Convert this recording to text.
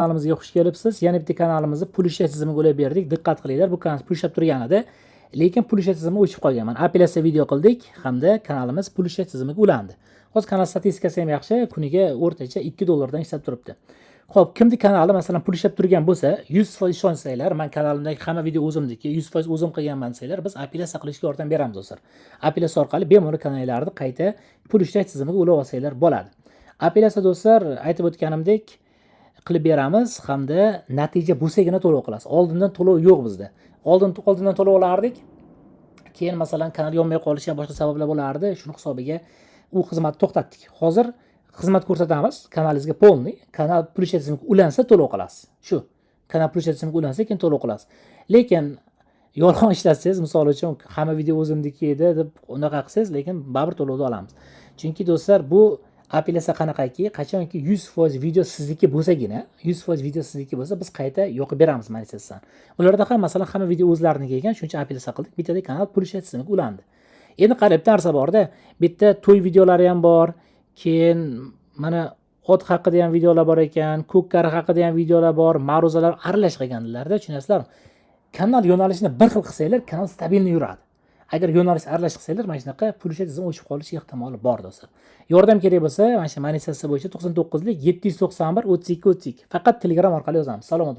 Kanalimizga xush kelibsiz. Yana bitta kanalimizni pul ishlash tizimiga ulab berdik. Diqqat qilinglar, bu kanal pul ishlab turgan edi, lekin pul ishlash tizimi o'chib qolgan. Mana, apellyatsiya video qildik hamda kanalimiz pul ishlash tizimiga ulandi. Hozir kanal statistikasi ham yaxshi, kuniga o'rtacha 2 dollardan ishlab turibdi. Ho'p, kimni kanali, masalan, pul ishlab turgan bo'lsa, 100% ishonsanglar, man kanalimdagi hamma video o'zimniki, 100% o'zim qilganman desanglar, biz apellyatsiya qilishga yordam beramiz, do'stlar. Apellyatsiya orqali bemalol kanallarni qayta pul ishlash tizimiga ulab olsanglar bo'ladi. Apellyatsiya, do'stlar, aytib o'tganimdek, qilib beramiz hamda natija bo'lsagina to'lov qilasiz. Oldindan to'lov yo'q bizda. Oldindan to'lov olardik, keyin, masalan, kanal yonmay qolishi ham boshqa sabablar bo'lardi. Shuni hisobiga u xizmatni to'xtatdik. Hozir xizmat ko'rsatamiz kanalingizga полный. Kanal pul ishlash tizimiga ulansa, to'lov qilasiz. Shu kanal pul ishlash tizimiga ulansa, keyin to'lov qilasiz. Lekin yolg'on ishlatsangiz, misol uchun, hamma video o'zimniki edi deb unaqa qilsangiz, lekin baribir to'lovni olamiz. Chunki, do'stlar, bu apellyatsiya qanaqaki, qachonki 100% video sizniki bo'lsagina, 100% video sizniki bo'lsa, biz qayta yoqib beramiz monetizatsiyani. Ularda ham, masalan, hamma video o'zlariniki ekan, shuning uchun apellyatsiya qildik, bittada kanal pul ishlash tizimiga ulandi. Endi qarang, bitta narsa borda, bitta to'y videolari ham bor, keyin mana ot haqida ham videolar bor ekan, ko'kkari haqida ham videolar bor, ma'ruzalar aralash qilganlarda, tushunasizlarmi? Kanal yo'nalishini bir xil qilsanglar, kanal стабильный yuradi. Agar yo'nalish aralash qilsanglar, mana shunaqa pul ishlash tizimi o'chib qolishi ehtimoli bor, do'stlar. Yordam kerak bo'lsa, mana shu monetizatsiya bo'yicha 99lik 791 32 32, faqat Telegram orqali yozamiz. Salomat bo'ling.